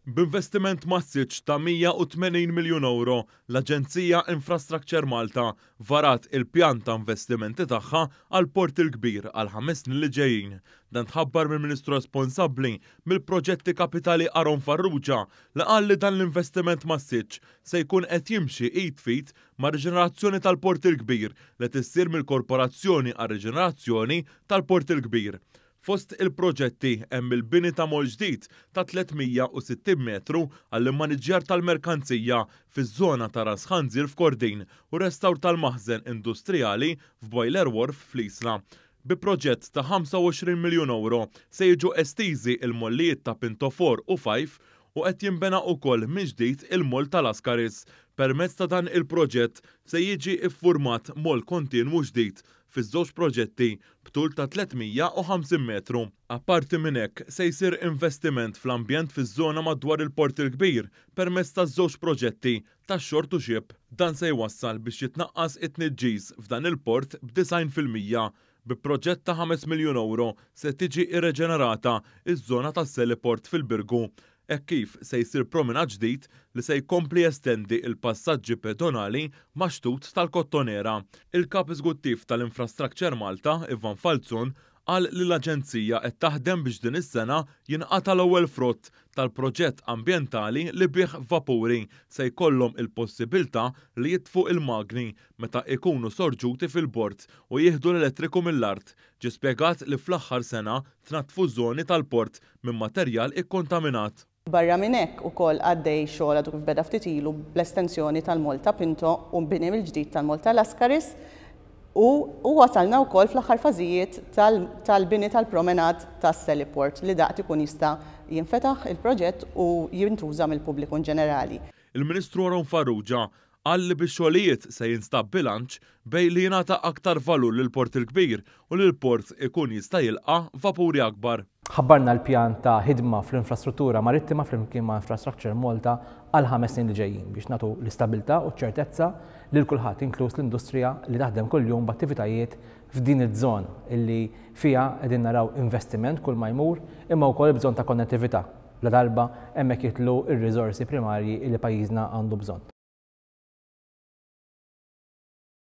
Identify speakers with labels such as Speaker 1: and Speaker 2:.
Speaker 1: B'investiment massiċ ta' 180 miljun ewro, l-Aġenzija Infrastructure Malta varat il-pjan ta' investimenti tagħha għall-Port il-Kbir għall-ħames snin li ġejjin. Dan tħabbar mill-Ministru responsabbli mill-Proġetti Kapitali Aaron Farrugia li qal li dan l-investiment massiċ se jkun qed jimxi id f'id mar-riġenerazzjoni tal-Port il-Kbir li qed issir mill-Korporazzjoni għar-Riġenerazzjoni tal-Port il-Kbir. Fost il-proġetti hemm il-bini ta' moll ġdid ta' 360 metru għall-immaniġġjar tal-merkanzija fiż-żona ta' Ras Ħanżir f'Kordin u restawr tal-maħżen industrijali f'Boiler Wharf fl-Isla. Bi proġett ta' 25 miljun ewro se jiġu estiżi l-mollijiet ta' Pinto 4 u 5 u qed jinbena wkoll minn ġdid il-moll ta' Lascaris. Permezz ta' dan il-proġett se jiġi ffurmat moll kontinwu ġdid fiż-żewġ proġetti b'tul ta' 350 metru. Apparti minn hekk, se jsir investiment fl-ambjent fiż-żona madwar il-Port il-Kbir permezz ta' żewġ proġetti ta' shore to ship. Dan se jwassal biex jitnaqqas it-tniġġis f'dan il-port b'90%. Bi proġett ta' 5 miljun ewro se tiġi rreġenerata ż-żona tas-Seliport fil-Birgu hekk kif se jsir promenade ġdid li se jkompli jestendi l-passaġġi pedonali max-xtut tal-Kottonera. Il-Kap Eżguttiv tal-Infrastructure Malta, Ivan Falzon, qal li l-aġenzija qed taħdem biex din is-sena jinqata' l-ewwel frott tal-proġett ambjentali li bih vapuri se jkollhom il-possibilità li jitfu l-magni meta ikunu sorġuti fil-bord u jieħdu l-elettriku mill-art. Ġie spjegat li fl-aħħar sena tnaddfu żoni tal-port minn materjal ikkontaminat.
Speaker 2: Barra minn hekk ukoll għaddej xogħol għadu kif beda ftit ilu bl-estensjoni tal-Moll ta' Pinto u bini mill-ġdid tal-Moll ta' Lascaris u u wasalna wkoll fl-aħħar fażijiet tal-bini tal-promenade tas-Seliport li daqt ikun jista' jinfetaħ il-proġett u jintuża mill-pubbliku inġenerali.
Speaker 1: Il-Ministru Aaron Farrugia Qal li bix-xogħlijiet se jinstab bilanċ bejn li jingħata aktar valur lill-Port il-Kbir u li l-port ikun jista' jilqa' vapuri akbar.
Speaker 3: Ħabbarna l-pjan ta' ħidma fl-infrastruttura marittima flimkien ma' Infrastructure Malta għall-ħames snin li ġejjin biex nagħtu l-istabilità u ċ-ċertezza lil kulħadd inkluż l-industrija li taħdem kuljum b'attivitajiet f'din iż-żona illi fiha qegħdin naraw investiment kull ma jmur imma wkoll il-bżonn ta' konnettività ladarba hemmhekk jidħlu r-riżorsi primarji li pajjiżna għandu bżonn.